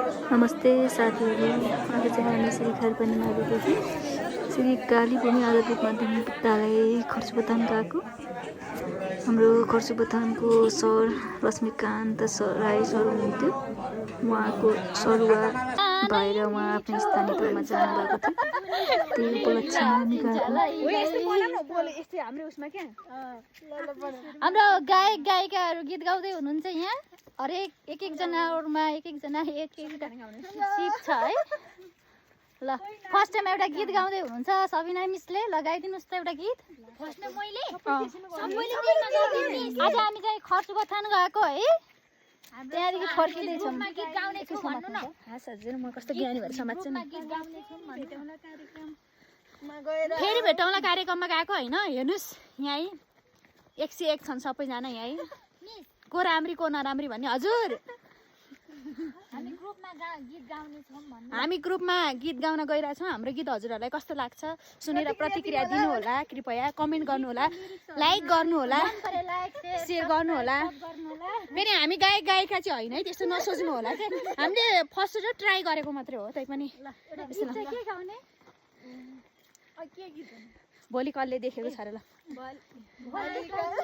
नमस्ते साथीहरू, आज चाहिँ हामी श्री खारपानी माविदेखि श्री कालीभूमि आधारभूत माध्यमिक विद्यालय खर्चुबथान गएको। हाम्रो खर्चुबथानको सर रश्मिकान्त राई सर हुनुहुन्थ्यो। उहाँको सरुवा भएर उहाँ आफ्नो स्थानीय तहमा जानुभएको थियो। त्यही उपलक्ष्यमा हामी हाम्रो गायक गायिकाहरू गीत गाउँदै हुनुहुन्छ यहाँ। हरेक एक-एकजनामा एक-एकजना एक-एक सिप छ है। ल फर्स्ट टाइम एउटा गीत गाउँदै हुनुहुन्छ सबिना मिसले। लगाइदिनुस् त एउटा गीत। फर्स्ट टाइम मैले आज हामी चाहिँ खर्चुबथान गएको है। त्यहाँदेखि फर्किँदै छौँ। गीत गाउने छु भन्नु न। हास हजुर म कस्तो ज्ञानी भएर समात्छु नि। गीत गाउने छौँ भेटौँला कार्यक्रममा गएर फेरि भेटौँला कार्यक्रममा गएको हैन। हेर्नुस् यहाँ है 101 छन् सबैजना यहाँ है। को राम्री को नराम्री भन्ने हजुर। हामी ग्रुपमा गीत गाउन गइरहेछौँ। हाम्रो गीत हजुरहरूलाई कस्तो लाग्छ सुनेर प्रतिक्रिया दिनु होला। कृपया कमेन्ट गर्नु होला, लाइक गर्नु होला, शेयर गर्नु होला। फेरि हामी गायक गायिका चाहिँ होइन है, त्यस्तो नसोच्नु होला के। हामीले फर्स्ट ट्राई गरेको मात्रै हो। तै पनि भोलि कसले देखेको छ र।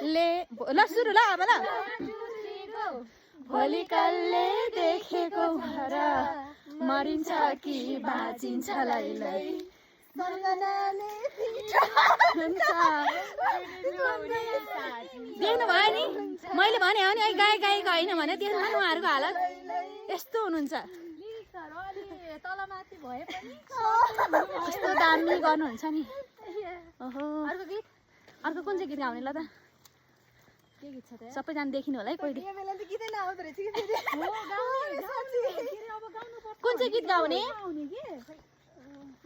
ल सुरु ल अब ल। भोलि कसले देखेको भएर मरिन्छ कि बाँचिन्छ लैलै। देख्नु भयो नि मैले भने हो नि है, गायक गायिका होइन भने त्यसमा उहाँहरूको हालत यस्तो हुनुहुन्छ। तलमाथि भए पनि कस्तो दामी गर्नुहुन्छ नि। ओहो अर्को गीत, अर्को कुन चाहिँ गीत गाउने ल त। के गीत छ त सबैजना देखिनु होला है। कोही कुन चाहिँ गीत गाउने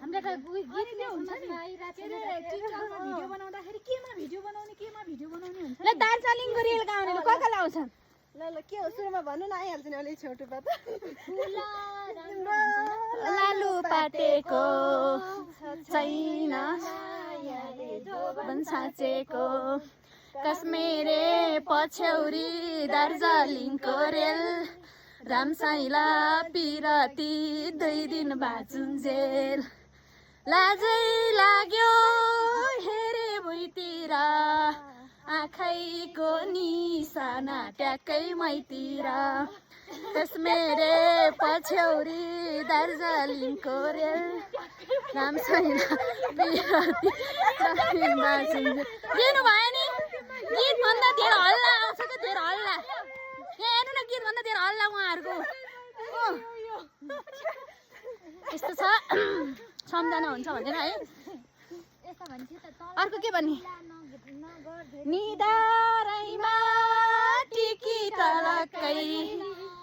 हाम्रो त गीत नै हुन्छ नि। टिकटकमा भिडियो बनाउँदाखेरि केमा भिडियो बनाउने हुन्छ ल। दार्जिलिङको रेल गाउने ल कका लाउँछन् ल के हो सुरुमा भन्नु न आइहाल्छ नि। अलि छोटो बात लालु पाटेको छैन साँचेको कश्मीरे पछ्यौरी दार्जिलिङको रेल रामसाइला पिरती 2 दिन बाँचुन्जेल। लाजै लाग्यो हेरे भुइँतिर आँखैको निशाना ट्याक्कै मैतिर कश्मीरे पछ्यौरी दार्जिलिङको रेल रामसाइला पिरती बाँचुन्जेल। दिनु भयो नि गीत भन्दा धेरै हल्ला आउँछ कि धेरै हल्ला। यहाँ हेर्नु न गीत भन्दा धेरै हल्ला उहाँहरूको यस्तो छ। सम्झना हुन्छ भनेर है। अर्को के भन्ने निधारैमा टिकी तलकै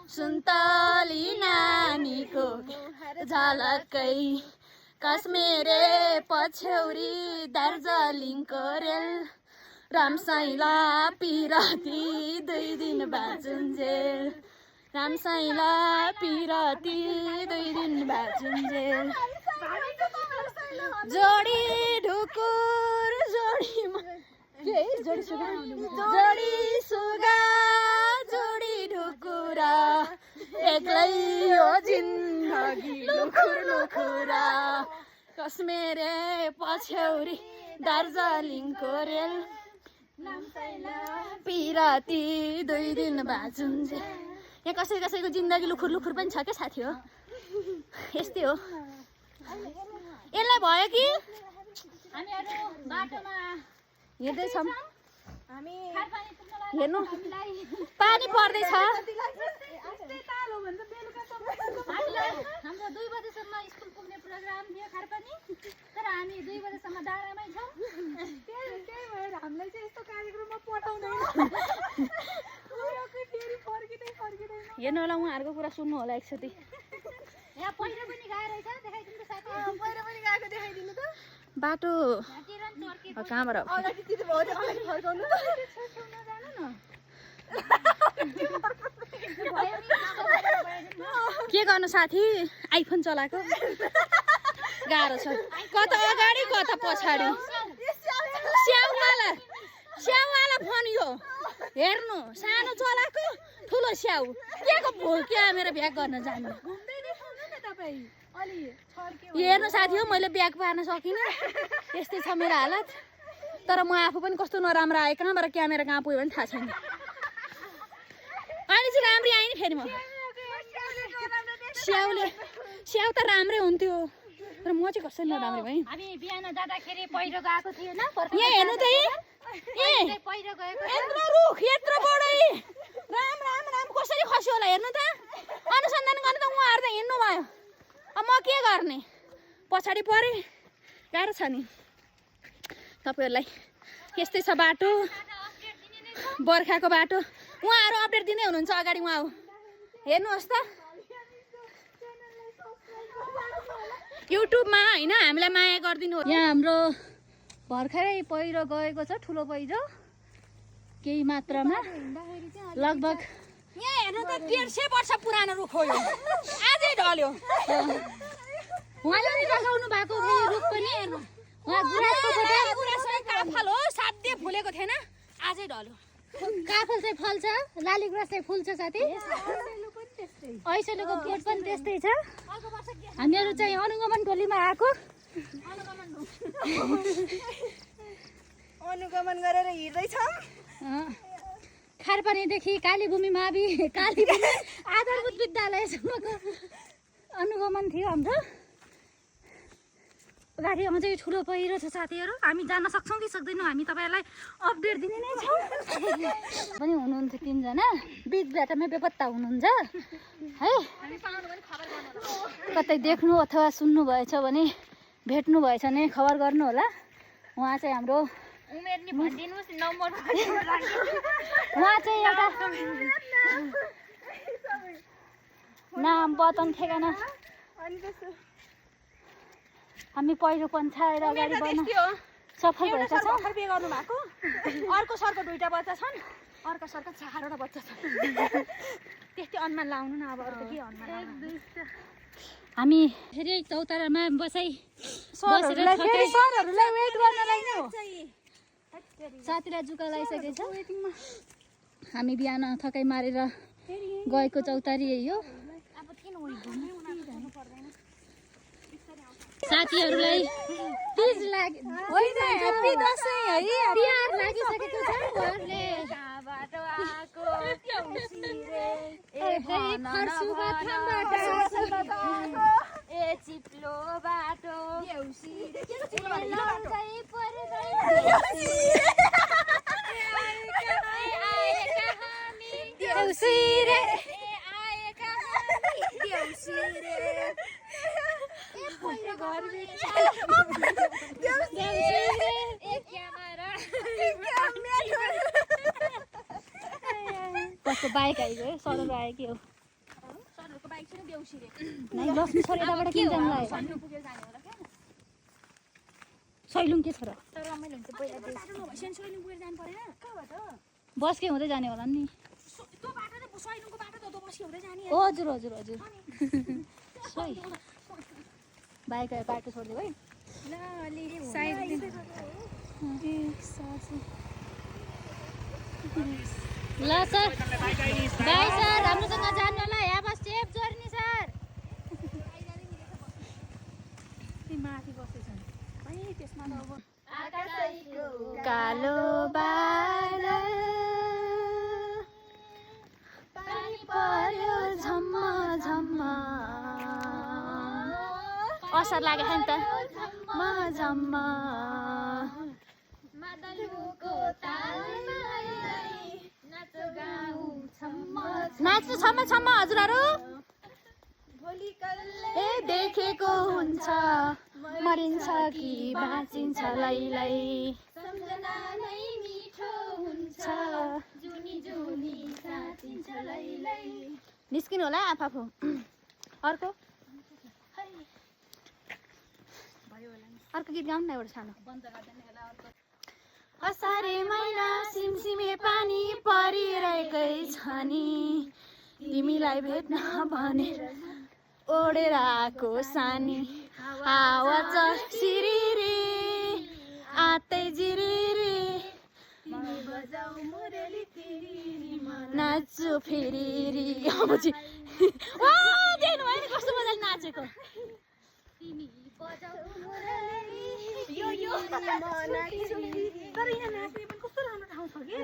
सुन्तली नानीको झलकै कश्मीरे पछ्यौरी दार्जिलिङको रेल रामसाइला पिरती 2 दिन बाँचुन्जेल। रामसाइला पिरती 2 दिन बाँचुन्जेल। जोडी ढुकुर जोडी सुगा जोडी ढुकुर एक्लै हो जिन्दगी लुखुर लुखुरा कश्मीरे पछ्यौरी दार्जिलिङको रेल पिरती 2 दिन बाँचुन्जेल। यहाँ कसैको जिन्दगी लुखुर लुखुर पनि छ क्या साथी हो। यस्तै हो। यसलाई भयो कि हामीहरू बाटोमा हिँड्दैछौँ। हामी हेर्नु पानी पर्दैछ। हाम्रो 2 बजेसम्म स्कुल पुग्ने प्रोग्राम थियो खारपानी, तर हामी 2 बजेसम्म डाँडामै छौँ। त्यही भएर हामीलाई चाहिँ यस्तो कार्यक्रममा पठाउँदैन। हेर्नु होला उहाँहरूको कुरा सुन्नु होला एकचोटि। यहाँ पहिरो पनि गएर रहेछ देखाइदिनु त साथी। पहिरो पनि गएको देखाइदिनु त। बाटो कहाँबाट के गर्नु साथी आइफोन चलाएको गाह्रो छ। कता अगाडि कता पछाडि। स्याउवाला फोन यो हेर्नु सानो चलाएको ठुलो स्याउ के को भो क्यामेरा भ्याक गर्न जानु। हेर्नु साथी हो मैले ब्याग पार्न सकिनँ यस्तै छ मेरो हालत तर म आफू पनि कस्तो नराम्रो आयो कहाँबाट क्यामेरा कहाँ पुग्यो भने थाहा छैन अहिले चाहिँ राम्रै आएँ नि फेरि म स्याउ त राम्रै हुन्थ्यो तर म चाहिँ कसरी नराम्रो भएँ हामी बिहान जाँदाखेरि पहिरो गएको थिएन यहाँ हेर्नु त पहिरो गएको यत्रो रुख यत्रो बढै राम राम राम कसरी खस्यो होला हेर्नु त अनुसन्धान गर्नु त उहाँहरू त हिँड्नु भयो अब म के गर्ने पछाडि परेँ गाह्रो छ नि तपाईँहरूलाई यस्तै छ बाटो बर्खाको बाटो उहाँहरू अपडेट दिँदै हुनुहुन्छ अगाडि उहाँ हो हेर्नुहोस् त युट्युबमा होइन हामीलाई माया गरिदिनु यहाँ हाम्रो भर्खरै पहिरो गएको छ ठुलो पहिरो केही मात्रामा लगभग यहाँ हेर्नु त 150 वर्ष पुरानो रुख हो यो आजै ढल्यो उहाँले पनि लगाउनु भएको थियो रुख पनि हेर्नु उहाँ गुराँसको काफल हो साध्य फुलेको थिएन आजै ढल्यो काफल चाहिँ फल्छ लाली गुराँस चाहिँ फुल्छ साथी ऐसेलुको बोट पनि त्यस्तै छ हामीहरू चाहिँ अनुगमन टोलीमा आएको अनुगमन गरेर हिँड्दैछौँ खारपानीदेखि कालीभूमि मावि कालीभूमि आधारभूत विद्यालयसम्मको अनुगमन थियो हाम्रो गाडी अझै ठुलो पहिरो छ साथीहरू हामी जान सक्छौँ कि सक्दैनौँ हामी तपाईँहरूलाई अपडेट दिने नै छौँ पनि हुनुहुन्थ्यो 3 जना बिच बाटोमा बेपत्ता हुनुहुन्छ है कतै देख्नु अथवा सुन्नु भएछ भने भेट्नु भएछ भने खबर गर्नु होला उहाँ चाहिँ हाम्रो उमेर नि भनिदिनुस् नम्बर उहाँ चाहिँ एउटा नाम बतन ठेगाना हामी पहिरो पन्छाएर अगाडि बढ्न सफल भएका छौँ बिहे गर्नु भएको अर्को सरको 2टा बच्चा छन् अर्को सरको 4वटा बच्चा छन् त्यस्तै अनुमान लाउनु न अब अरू के अनुमान हामी फेरि चौतारामा सरहरूलाई वेट गर्नलाई नै हो साथीलाई जुका लगाइसकेको छ हामी बिहान थकाइ मारेर गएको चौतारी यही हो साथीहरूलाई तीज होइन ह्यापी दसैँ है तिहार लागिसकेको छ घरले बाटो आको ए चिप्लो बाटो कसको बाइक आइगयो सडक आयो कि हो सरहरूको बाइक चाहिँ देउसी रे नै लक्ष्मी सर यताबाट किन जानु लाग्यो पुगेर जाने होला के सैलुङ के छ र तर रमाइलो हुन्छ पहिला देउसी सैलुङ पुगेर जानु परेन कहाँबाट बस के हुँदै जाने होला नि त्यो बाटो त सैलुङको बाटो त बसी हुँदै जाने हजुर हजुर हजुर सही बाइक आयो बाटो छोडिदियो है ल सर बाई सर राम्रोसँग जानु होला यहाँ बस सेफ जोर्नी सर माथि बसेछन् त्यसमा त अब कालो बादल पानी पर्यो झम्म झम्म असर लागेको छ नि त म झम्म नाच्नु छम्म छम्म हजुरहरू ए देखेको हुन्छ मरिन्छ कि बाँचिन्छ लैलै निस्किनु होला आफू अर्को गीत गाउनु न एउटा सानो असारे महिना सिमसिमे पानी परिरहेकै छ नि तिमीलाई भेट्न भनेर ओडेर आएको सानी हावा सिरिरी आतै जिरिरी नाच्छु फेरि कस्तो मजाले नाचेको यस्तो तिमी बजाऊ मुरली यो तर यहाँ नाच्ने पनि कस्तो राम्रो ठाउँ छ के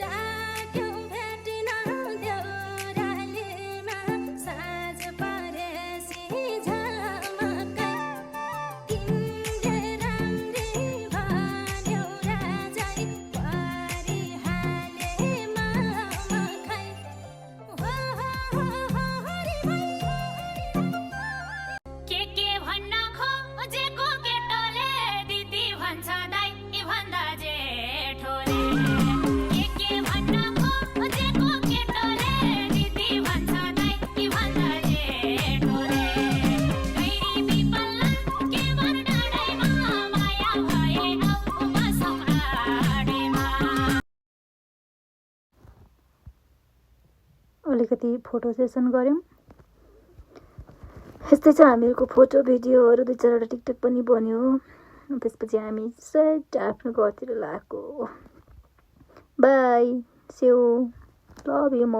डाक्यौ भेटिन देउरालीमा साँझ परेसी झमक्कै तिमीले राम्री भन्यौ राजै परिहाले मखै के भन्न खोजेको केटोले दिदी भन्छ दाइ भन्दा जेठोले के भन्न खोजेको केटोले दिदी भन्छ दाइ भन्दा जेठोले गैरी पिपल्ला के मन डाँडैमा माया भए औ बसौँ आडीमा अलिकति फोटो सेसन गऱ्यौँ। यस्तै छ हामीहरूको फोटो भिडियोहरू 2-4वटा टिकटक पनि बन्यो। त्यसपछि हामी सेट आफ्नो घरतिर लागेको। बाई स्यु लभ यु।